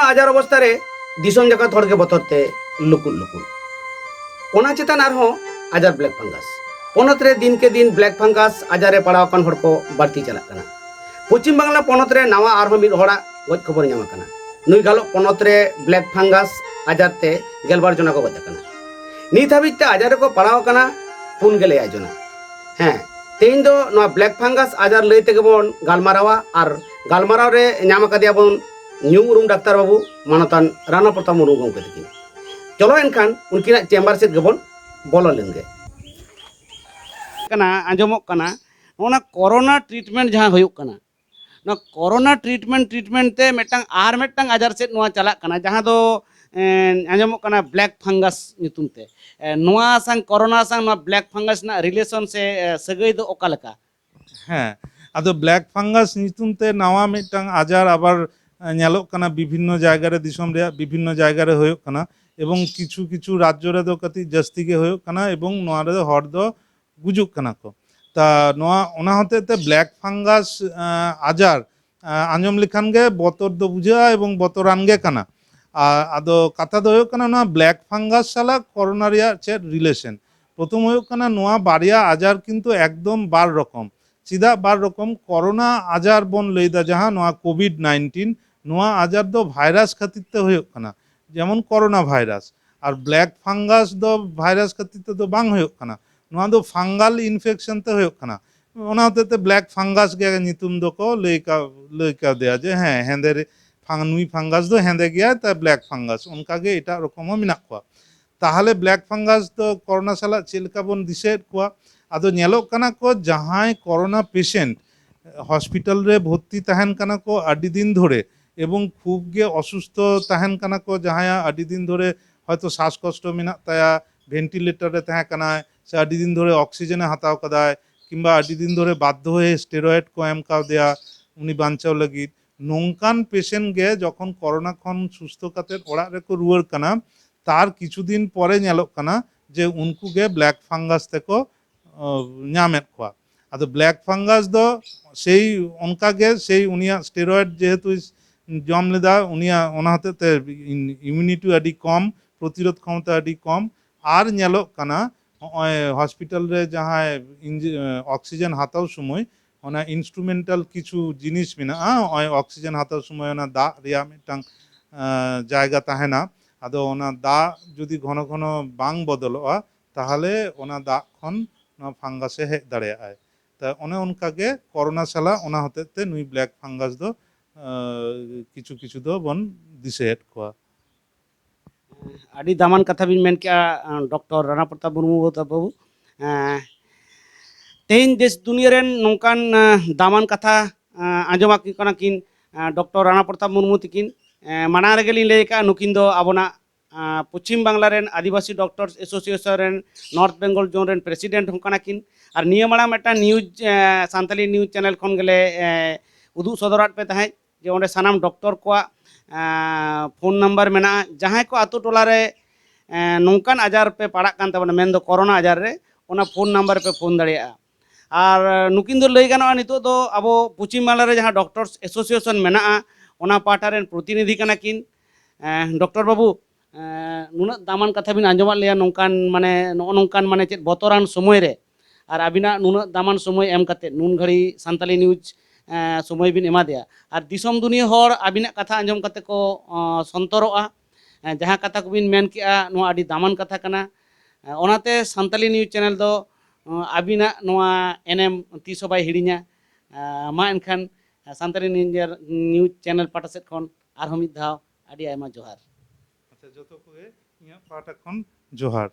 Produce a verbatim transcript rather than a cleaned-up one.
ᱟᱡᱟᱨ ᱚᱵᱚᱥᱛᱟ ᱨᱮ ᱫᱤᱥᱚᱢ ᱡᱟᱠᱟᱛ ᱦᱚᱲ ᱜᱮ ᱵᱚᱛᱚᱨ ᱛᱮ ᱞᱩᱠᱩᱜ ᱞᱩᱠᱩᱜ᱾ ᱚᱱᱟ ᱪᱮᱛᱟᱱ ᱟᱨᱦᱚᱸ ᱟᱡᱟᱨ ᱵᱞᱮᱠ ᱯᱷᱟᱝᱜᱟᱥ᱾ ᱯᱚᱱᱚᱛ ᱨᱮ ᱫᱤᱱ ᱠᱮ ᱫᱤᱱ ᱵᱞᱮᱠ ᱯᱷᱟᱝᱜᱟᱥ ᱟᱡᱟᱨ ᱨᱮ ᱯᱟᱲᱟᱣ ᱟᱠᱟᱱ ᱦᱚᱲ ᱠᱚ ᱵᱟᱹᱲᱛᱤ ᱪᱟᱞᱟᱜ ᱠᱟᱱᱟ᱾ ᱯᱚᱪᱷᱤᱢ ᱵᱟᱝᱞᱟ ᱯᱚᱱᱚᱛ ᱨᱮ ᱱᱟᱣᱟ ᱟᱨᱦᱚᱸ ᱢᱤᱫ ᱦᱚᱲᱟᱜ ᱜᱚᱡ ᱠᱷᱚᱵᱚᱨ ᱧᱟᱢ ᱟᱠᱟᱱᱟ᱾ ᱱᱩᱭ ᱜᱟᱞᱚᱜ ᱯᱚᱱᱚᱛ ᱨᱮ ᱵᱞᱮᱠ ᱯᱷᱟᱝᱜᱟᱥ ᱟᱡᱟᱨ ᱛᱮ ᱜᱮᱞᱵᱟᱨ ᱡᱚᱱᱟ ᱠᱚ ᱜᱚᱡ ᱟᱠᱟᱱᱟ᱾ ᱱᱤᱛ ᱦᱟᱹᱵᱤᱡ ᱛᱮ ᱟᱡᱟᱨ ᱨᱮᱠᱚ ᱯᱟᱲᱟᱣ ᱟᱠᱟᱱᱟ ᱯᱩᱱ ᱜᱮᱞ ᱮᱭᱟᱭ ᱡᱚᱱᱟ᱾ ᱦᱮᱸ, ᱛᱮᱦᱮᱧ ᱫᱚ ᱱᱚᱣᱟ ᱵᱞᱮᱠ ᱯᱷᱟᱝᱜᱟᱥ ᱟᱡᱟᱨ ᱞᱟᱹᱭ ᱛᱮᱜᱮ ᱵᱚᱱ ᱜᱟᱞᱢᱟᱨᱟᱣᱟ, ᱟᱨ ᱜᱟᱞᱢᱟᱨᱟᱣ ᱨᱮ ᱧᱟᱢ ᱟᱠᱟᱫᱮᱭᱟ ᱵᱚᱱ ᱧᱩᱢ ᱩᱨᱩᱢ ᱰᱟᱠᱛᱟᱨ ᱵᱟᱹᱵᱩ ᱢᱟᱱᱚᱛᱟᱱ ᱨᱟᱱᱟ ᱯᱨᱚᱛᱟᱯ ᱢᱩᱨᱢᱩ ᱜᱚᱢᱠᱮ ᱛᱟᱹᱠᱤᱱ᱾ ᱪᱚᱞᱚ ᱮᱱᱠᱷᱟᱱ ᱩᱱᱠᱤᱱᱟᱜ ᱪᱮᱢᱵᱟᱨ ᱥᱮᱫ ᱜᱮᱵᱚᱱ ᱵᱚᱞᱚ ᱞᱮᱱ ᱜᱮ᱾ ᱠᱟᱱᱟ, ᱟᱸᱡᱚᱢᱚᱜ ᱠᱟᱱᱟ ᱱᱚᱜᱼᱚ ᱱᱟ ᱠᱚᱨᱳᱱᱟ ᱴᱨᱤᱴᱢᱮᱱᱴ ᱡᱟᱦᱟᱸ ᱦᱩᱭᱩᱜ ᱠᱟᱱᱟ, ᱱᱚᱣᱟ ᱠᱚᱨᱳᱱᱟ ᱴᱨᱤᱴᱢᱮᱱᱴ, ᱴᱨᱤᱴᱢᱮᱱᱴ ᱛᱮ ᱢᱤᱫᱴᱟᱝ ᱟᱨ ᱢᱤᱫᱴᱟᱝ ᱟᱡᱟᱨ ᱥᱮᱫ ᱱᱚᱣᱟ ᱪᱟᱞᱟᱜ ᱠᱟᱱᱟ, ᱡᱟᱦᱟᱸ ᱫᱚ, ᱮᱸ, ᱟᱸᱡᱚᱢᱚᱜ ᱠᱟᱱᱟ ᱵᱞᱮᱠ ᱯᱷᱟᱝᱜᱟᱥ ᱧᱩᱛᱩᱢ ᱛᱮ᱾ ᱮᱸ, ᱱᱚᱣᱟ ᱥᱟᱝ, ᱠᱚᱨᱳᱱᱟ ᱥᱟᱝ ᱱᱚᱣᱟ ᱵᱞᱮᱠ ᱯᱷᱟᱝᱜᱟᱥ ᱨᱮᱱᱟᱜ ᱨᱤᱞᱮᱥᱚᱱ ᱥᱮ, ᱮᱸ, ᱥᱟᱹᱜᱟᱹᱭ ᱫᱚ ᱚᱠᱟ ᱞᱮᱠᱟ? ᱦᱮᱸ, ᱟᱫᱚ ᱵᱞᱮᱠ ᱯᱷᱟᱝᱜᱟᱥ ᱧᱩᱛᱩᱢ ᱛᱮ ᱱᱟᱣᱟ ᱢᱤᱫᱴᱟᱝ ᱟᱡᱟᱨ ᱟᱵᱟᱨ, ᱮᱸ, ᱧᱮᱞᱚᱜ ᱠᱟᱱᱟ ᱵᱤᱵᱷᱤᱱᱱᱚ ᱡᱟᱭᱜᱟ ᱨᱮ, ᱫᱤᱥᱚᱢ ᱨᱮᱭᱟᱜ ᱵᱤᱵᱷᱤᱱᱱᱚ ᱡᱟᱭᱜᱟ ᱨᱮ ᱦᱩᱭᱩᱜ ᱠᱟᱱᱟ, ᱮᱵᱚᱝ ᱠᱤᱪᱷᱩ ᱠᱤᱪᱷᱩ ᱨᱟᱡᱽᱡᱚ ᱨᱮᱫᱚ ᱠᱟᱹᱴᱤᱡ ᱡᱟᱹᱥᱛᱤ ᱜᱮ ᱦᱩᱭᱩᱜ ᱠᱟᱱᱟ, ᱮᱵᱚᱝ ᱱᱚᱣᱟ ᱨᱮᱫᱚ ᱦᱚᱲ ᱫᱚ ᱜᱩᱡᱩᱜ ᱠᱟᱱᱟ ᱠᱚ᱾ ᱛᱟ ᱱᱚᱣᱟ, ᱚᱱᱟ ᱦᱚᱛᱮᱡ ᱛᱮ ᱵᱞᱮᱠ ᱯᱷᱟᱝᱜᱟᱥ, ᱟᱸ, ᱟᱡᱟᱨ, ᱟᱸ, ᱟᱸᱡᱚᱢ ᱞᱮᱠᱷᱟᱱ ᱜᱮ ᱵᱚᱛᱚᱨ ᱫᱚ ᱵᱩᱡᱷᱟᱹᱜᱼᱟ ᱮᱵᱚᱝ ᱵᱚᱛᱚᱨᱟᱱ ᱜᱮ ᱠᱟᱱᱟ᱾ ᱟ-, ᱟᱫᱚ ᱠᱟᱛᱷᱟ ᱫᱚ ᱦᱩᱭᱩᱜ ᱠᱟᱱᱟ, ᱱᱚᱣᱟ ᱵᱞᱮᱠ ᱯᱷᱟᱝᱜᱟᱥ ᱥᱟᱞᱟᱜ ᱠᱚᱨᱳᱱᱟ ᱨᱮᱭᱟᱜ ᱪᱮᱫ ᱨᱤᱞᱮᱥᱚᱱ? ᱯᱨᱚᱛᱷᱚᱢ ᱦᱩᱭᱩᱜ ᱠᱟᱱᱟ, ᱱᱚᱣᱟ ᱵᱟᱨᱭᱟ ᱟᱡᱟᱨ ᱠᱤᱱᱛᱩ ᱮᱠᱫᱚᱢ ᱵᱟᱨ ᱨᱚᱠᱚᱢ᱾ ᱪᱮᱫᱟᱜ ᱵᱟᱨ ᱨᱚᱠᱚᱢ? ᱠᱚᱨᱳᱱᱟ ᱟᱡᱟᱨ ᱵᱚᱱ ᱞᱟᱹᱭᱫᱟ ᱡᱟᱦᱟᱸ, ᱱᱚᱣᱟ ᱠᱳᱵᱷᱤᱰ ᱱᱟᱭᱤᱱᱴᱤᱱ, ᱱᱚᱣᱟ ᱟᱡᱟᱨ ᱫᱚ ᱵᱷᱟᱭᱨᱟᱥ ᱠᱷᱟᱹᱛᱤᱨ ᱛᱮ ᱦᱩᱭᱩᱜ ᱠᱟᱱᱟ, ᱡᱮᱢᱚᱱ ᱠᱚᱨᱳᱱᱟ ᱵᱷᱟᱭᱨᱟᱥ᱾ ᱟᱨ ᱵᱞᱮᱠ ᱯᱷᱟᱝᱜᱟᱥ ᱫᱚ ᱵᱷᱟᱭᱨᱟᱥ ᱠᱷᱟᱹᱛᱤᱨ ᱛᱮᱫᱚ ᱵᱟᱝ ᱦᱩᱭᱩᱜ ᱠᱟᱱᱟ, ᱱᱚᱣᱟ ᱫᱚ ᱯᱷᱟᱝᱜᱟᱞ ᱤᱱᱯᱷᱮᱠᱥᱚᱱ ᱛᱮ ᱦᱩᱭᱩᱜ ᱠᱟᱱᱟ᱾ ᱚᱱᱟ ᱦᱚᱛᱮᱡ ᱛᱮ ᱵᱞᱮᱠ ᱯᱷᱟᱝᱜᱟᱥ ᱜᱮ ᱧᱩᱛᱩᱢ ᱫᱚᱠᱚ ᱞᱟᱹᱭ ᱠᱟᱣ-, ᱞᱟᱹᱭ ᱠᱟᱣᱫᱮᱭᱟ ᱡᱮ, ᱦᱮᱸ, ᱦᱮᱸᱫᱮ ᱨᱮ-, ᱯᱷᱟᱝ-, ᱱᱩᱭ ᱯᱷᱟᱝᱜᱟᱥ ᱫᱚ ᱦᱮᱸᱫᱮ ᱜᱮᱭᱟᱭ, ᱛᱟᱭ ᱵᱞᱮᱠ ᱯᱷᱟᱝᱜᱟᱥ᱾ ᱚᱱᱠᱟᱜᱮ ᱮᱴᱟᱜ ᱨᱚᱠᱚᱢ ᱦᱚᱸ ᱢᱮᱱᱟᱜ ᱠᱚᱣᱟ᱾ ᱛᱟᱦᱚᱞᱮ ᱵᱞᱮᱠ ᱯᱷᱟᱝᱜᱟᱥ ᱫᱚ ᱠᱚᱨᱳᱱᱟ ᱥᱟᱞᱟᱜ ᱪᱮᱫ ᱞᱮᱠᱟ ᱵᱚᱱ ᱫᱤᱥᱟᱹᱭᱮᱫ ᱠᱚᱣᱟ? ᱟᱫᱚ ᱧᱮᱞᱚᱜ ᱠᱟᱱᱟ ᱠᱚ, ᱡᱟᱦᱟᱸᱭ ᱠᱚᱨᱳᱱᱟ ᱯᱮᱥᱮᱱᱴ ᱦᱚᱥᱯᱤᱴᱟᱞ ᱨᱮ ᱵᱷᱚᱨᱛᱤ ᱛᱟᱦᱮᱱ ᱠᱟᱱᱟ ᱠᱚ ᱟᱹᱰᱤ ᱫᱤᱱ ᱫᱷᱚᱨᱮ, ᱮᱵᱚᱝ ᱠᱷᱩᱵ ᱜᱮ ᱚᱥᱩᱥᱛᱷᱚ ᱛᱟᱦᱮᱱ ᱠᱟᱱᱟ ᱠᱚ, ᱡᱟᱦᱟᱸᱭᱟᱜ ᱟᱹᱰᱤ ᱫᱤᱱ ᱫᱷᱚᱨᱮ ᱦᱚᱭᱛᱳ ᱥᱟᱥᱠᱚᱥᱴᱚ ᱢᱮᱱᱟᱜ ᱛᱟᱭᱟ, ᱵᱷᱮᱱᱴᱤᱞᱮᱴᱚᱨ ᱨᱮ ᱛᱟᱦᱮᱸ ᱠᱟᱱᱟᱭ, ᱥᱮ ᱟᱹᱰᱤ ᱫᱤᱱ ᱫᱷᱚᱨᱮ ᱚᱠᱥᱤᱡᱮᱱᱮ ᱦᱟᱛᱟᱣ ᱠᱟᱫᱟᱭ, ᱠᱤᱝᱵᱟ ᱟᱹᱰᱤ ᱫᱤᱱ ᱫᱷᱚᱨᱮ ᱵᱟᱫᱽᱫᱷᱚ ᱦᱚᱭᱮ ᱥᱴᱮᱨᱚᱭᱮᱰ ᱠᱚ ᱮᱢ ᱠᱟᱣᱫᱮᱭᱟ ᱩᱱᱤ ᱵᱟᱧᱪᱟᱣ ᱞᱟᱹᱜᱤᱫ, ᱱᱚᱝᱠᱟᱱ ᱯᱮᱥᱮᱱᱴ ᱜᱮ ᱡᱚᱠᱷᱚᱱ ᱠᱚᱨᱳᱱᱟ ᱠᱷᱚᱱ ᱥᱩᱥᱛᱷᱚ ᱠᱟᱛᱮ ᱚᱲᱟᱜ ᱨᱮᱠᱚ ᱨᱩᱣᱟᱹᱲ ᱠᱟᱱᱟ, ᱛᱟᱨ ᱠᱤᱪᱷᱩ ᱫᱤᱱ ᱯᱚᱨᱮ ᱧᱮᱞᱚᱜ ᱠᱟᱱᱟ ᱡᱮ ᱩᱱᱠᱩ ᱜᱮ ᱵᱞᱮᱠ ᱯᱷᱟᱝᱜᱟᱥ ᱛᱮᱠᱚ, ᱚ, ᱧᱟᱢᱮᱫ ᱠᱚᱣᱟ᱾ ᱟᱫᱚ ᱵᱞᱮᱠ ᱯᱷᱟᱝᱜᱟᱥ ᱫᱚ ᱥᱮᱭ ᱚᱱᱠᱟ ᱜᱮ, ᱥᱮᱭ ᱩᱱᱤᱭᱟᱜ ᱥᱴᱮᱨᱚᱭᱮᱰ ᱡᱮᱦᱮᱛᱩ ᱡᱚᱢ ᱞᱮᱫᱟ, ᱩᱱᱤᱭᱟᱜ ᱚᱱᱟ ᱦᱚᱛᱮᱡ ᱛᱮ ᱤᱢᱤᱭᱩᱱᱤᱴᱤ ᱟᱹᱰᱤ ᱠᱚᱢ, ᱯᱨᱚᱛᱤᱨᱳᱫᱷ ᱠᱷᱚᱢᱚᱛᱟ ᱟᱹᱰᱤ ᱠᱚᱢ᱾ ᱟᱨ ᱧᱮᱞᱚᱜ ᱠᱟᱱᱟ, ᱱᱚᱜᱼᱚᱭ ᱦᱚᱥᱯᱤᱴᱟᱞ ᱨᱮ ᱡᱟᱦᱟᱸᱭ ᱚᱠᱥᱤᱡᱮᱱ ᱦᱟᱛᱟᱣ ᱥᱚᱢᱚᱭ ᱚᱱᱟ ᱤᱱᱥᱴᱨᱩᱢᱮᱱᱴᱟᱞ ᱠᱤᱪᱷᱩ ᱡᱤᱱᱤᱥ ᱢᱮᱱᱟᱜᱼᱟ, ᱱᱚᱜᱼᱚᱭ ᱚᱠᱥᱤᱡᱮᱱ ᱦᱟᱛᱟᱣ ᱥᱚᱢᱚᱭ ᱚᱱᱟ ᱫᱟᱜ ᱨᱮᱭᱟᱜ ᱢᱤᱫᱴᱟᱝ ᱡᱟᱭᱜᱟ ᱛᱟᱦᱮᱱᱟ᱾ ᱟᱫᱚ ᱚᱱᱟ ᱫᱟᱜ ᱡᱩᱫᱤ ᱜᱷᱚᱱᱚ ᱜᱷᱚᱱᱚ ᱵᱟᱝ ᱵᱚᱫᱚᱞᱚᱜᱼᱟ, ᱛᱟᱦᱚᱞᱮ ᱚᱱᱟ ᱫᱟᱜ ᱠᱷᱚᱱ ᱱᱚᱣᱟ ᱯᱷᱟᱝᱜᱟᱥ ᱮ ᱦᱮᱡ ᱫᱟᱲᱮᱭᱟᱜᱼᱟᱭ᱾ ᱛᱟ ᱚᱱᱮ ᱚᱱᱠᱟ ᱜᱮ ᱠᱚᱨᱳᱱᱟ ᱥᱟᱞᱟᱜ ᱚᱱᱟ ᱦᱚᱛᱮᱡ ᱛᱮ ᱱᱩᱭ ᱵᱞᱮᱠ ᱯᱷᱟᱝᱜᱟᱥ ᱫᱚ ᱠᱤᱪᱷᱩ ᱠᱤᱪᱷᱩ ᱫᱚ ᱵᱚᱱ ᱫᱤᱥᱟᱹᱭᱮᱫ ᱠᱚᱣᱟ᱾ ᱟᱹᱰᱤ ᱫᱟᱢᱟᱱ ᱠᱟᱛᱷᱟ ᱵᱤᱱ ᱢᱮᱱ ᱠᱮᱜᱼᱟ ᱰᱚᱠᱴᱚᱨ ᱨᱟᱱᱟ ᱯᱨᱚᱛᱟᱯ ᱢᱩᱨᱢᱩ ᱵᱟᱹᱵᱩ᱾ ᱛᱮᱦᱮᱧ ᱫᱮᱥ ᱫᱩᱱᱤᱭᱟᱹ ᱨᱮᱱ ᱱᱚᱝᱠᱟᱱ ᱫᱟᱢᱟᱱ ᱠᱟᱛᱷᱟ ᱟᱸᱡᱚᱢ ᱟᱠᱤᱱ ᱠᱟᱱᱟ ᱠᱤᱱ ᱰᱚᱠᱴᱚᱨ ᱨᱟᱱᱟ ᱯᱨᱚᱛᱟᱯ ᱢᱩᱨᱢᱩ ᱛᱤᱠᱤᱱ᱾ ᱢᱟᱲᱟᱝ ᱨᱮᱜᱮ ᱞᱤᱧ ᱞᱟᱹᱭ ᱟᱠᱟᱫᱼᱟ, ᱱᱩᱠᱤᱱ ᱫᱚ ᱟᱵᱚᱱᱟᱜ ᱯᱚᱪᱷᱤᱢ ᱵᱟᱝᱞᱟ ᱨᱮᱱ ᱟᱹᱫᱤᱵᱟᱹᱥᱤ ᱰᱚᱠᱴᱚᱨᱥ ᱮᱥᱳᱥᱤᱭᱮᱥᱚᱱ ᱨᱮᱱ ᱱᱚᱨᱛᱷ ᱵᱮᱝᱜᱚᱞ ᱡᱳᱱ ᱨᱮᱱ ᱯᱨᱮᱥᱤᱰᱮᱱᱴ ᱦᱚᱸ ᱠᱟᱱᱟ ᱠᱤᱱ᱾ ᱟᱨ ᱱᱤᱭᱟᱹ ᱢᱟᱲᱟᱝ ᱢᱤᱫᱴᱟᱝ ᱱᱤᱭᱩᱡᱽ, ᱥᱟᱱᱛᱟᱞᱤ ᱱᱤᱭᱩᱡᱽ ᱪᱮᱱᱮᱞ ᱠᱷᱚᱱ ᱜᱮᱞᱮ ᱩᱫᱩᱜ ᱥᱚᱫᱚᱨᱟᱫ ᱯᱮ ᱛᱟᱦᱮᱸᱫ ᱡᱮ ᱚᱸᱰᱮ ᱥᱟᱱᱟᱢ ᱰᱚᱠᱴᱚᱨ ᱠᱚᱣᱟᱜ ᱯᱷᱳᱱ ᱱᱟᱢᱵᱟᱨ ᱢᱮᱱᱟᱜᱼᱟ᱾ ᱡᱟᱦᱟᱸᱭ ᱠᱚ ᱟᱛᱳ ᱴᱚᱞᱟ ᱨᱮ ᱱᱚᱝᱠᱟᱱ ᱟᱡᱟᱨ ᱯᱮ ᱯᱟᱲᱟᱜ ᱠᱟᱱ ᱛᱟᱵᱚᱱᱟ, ᱢᱮᱱᱫᱚ ᱠᱚᱨᱳᱱᱟ ᱟᱡᱟᱨ ᱨᱮ, ᱚᱱᱟ ᱯᱷᱳᱱ ᱱᱟᱢᱵᱟᱨ ᱨᱮᱯᱮ ᱯᱷᱳᱱ ᱫᱟᱲᱮᱭᱟᱜᱼᱟ᱾ ᱟᱨ ᱱᱩᱠᱤᱱ ᱫᱚ ᱞᱟᱹᱭ ᱜᱟᱱᱚᱜᱼᱟ, ᱱᱤᱛᱚᱜ ᱫᱚ ᱟᱵᱚ ᱯᱚᱪᱷᱤᱢ ᱵᱟᱝᱞᱟ ᱨᱮ ᱡᱟᱦᱟᱸ ᱰᱚᱠᱴᱚᱨᱥ ᱮᱥᱳᱥᱤᱭᱮᱥᱚᱱ ᱢᱮᱱᱟᱜᱼᱟ, ᱚᱱᱟ ᱯᱟᱦᱴᱟ ᱨᱮᱱ ᱯᱨᱚᱛᱤᱱᱤᱫᱷᱤ ᱠᱟᱱᱟ ᱠᱤᱱ᱾ ᱰᱚᱠᱴᱚᱨ ᱵᱟᱹᱵᱩ, ᱱᱩᱱᱟᱹᱜ ᱫᱟᱢᱟᱱ ᱠᱟᱛᱷᱟ ᱵᱤᱱ ᱟᱸᱡᱚᱢᱟᱫ ᱞᱮᱭᱟ, ᱱᱚᱝᱠᱟᱱ ᱢᱟᱱᱮ ᱱᱚᱜᱼᱚ ᱱᱚᱝᱠᱟᱱ ᱢᱟᱱᱮ ᱪᱮᱫ ᱵᱚᱛᱚᱨᱟᱱ ᱥᱚᱢᱚᱭ ᱨᱮ, ᱟᱨ ᱟᱹᱵᱤᱱᱟᱜ ᱱᱩᱱᱟᱹᱜ ᱫᱟᱢᱟᱱ ᱥᱚᱢᱚᱭ ᱮᱢ ᱠᱟᱛᱮ ᱱᱩᱱ ᱜᱷᱟᱹᱲᱤ ᱥᱟᱱᱛᱟᱞᱤ ᱱᱤᱭᱩᱡᱽ ᱥᱚᱢᱚᱭ ᱵᱤᱱ ᱮᱢᱟ ᱫᱮᱭᱟ᱾ ᱟᱨ ᱫᱤᱥᱚᱢ ᱫᱩᱱᱤᱭᱟᱹ ᱦᱚᱲ ᱟᱹᱵᱤᱱᱟᱜ ᱠᱟᱛᱷᱟ ᱟᱸᱡᱚᱢ ᱠᱟᱛᱮ ᱠᱚ ᱥᱚᱱᱛᱚᱨᱚᱜᱼᱟ᱾ ᱡᱟᱦᱟᱸ ᱠᱟᱛᱷᱟ ᱠᱚᱵᱤᱱ ᱢᱮᱱ ᱠᱮᱜᱼᱟ, ᱱᱚᱣᱟ ᱟᱹᱰᱤ ᱫᱟᱢᱟᱱ ᱠᱟᱛᱷᱟ ᱠᱟᱱᱟ᱾ ᱚᱱᱟᱛᱮ ᱥᱟᱱᱛᱟᱞᱤ ᱱᱤᱭᱩᱡᱽ ᱪᱮᱱᱮᱞ ᱫᱚ ᱟᱹᱵᱤᱱᱟᱜ ᱱᱚᱣᱟ ᱮᱱᱮᱢ ᱛᱤᱥ ᱦᱚᱸ ᱵᱟᱭ ᱦᱤᱲᱤᱧᱟ᱾ ᱢᱟ ᱮᱱᱠᱷᱟᱱ ᱥᱟᱱᱛᱟᱞᱤ ᱱᱤᱭᱩᱡᱽ ᱪᱮᱱᱮᱞ ᱯᱟᱦᱴᱟ ᱥᱮᱫ ᱠᱷᱚᱱ ᱟᱨᱦᱚᱸ ᱢᱤᱫ ᱫᱷᱟᱣ ᱟᱹᱰᱤ ᱟᱭᱢᱟ ᱡᱚᱦᱟᱨ᱾ ᱟᱪᱪᱷᱟ, ᱡᱚᱛᱚ ᱠᱚᱜᱮ ᱤᱧᱟᱹᱜ ᱯᱟᱦᱴᱟ ᱠᱷᱚᱱ ᱡᱚᱦᱟᱨ᱾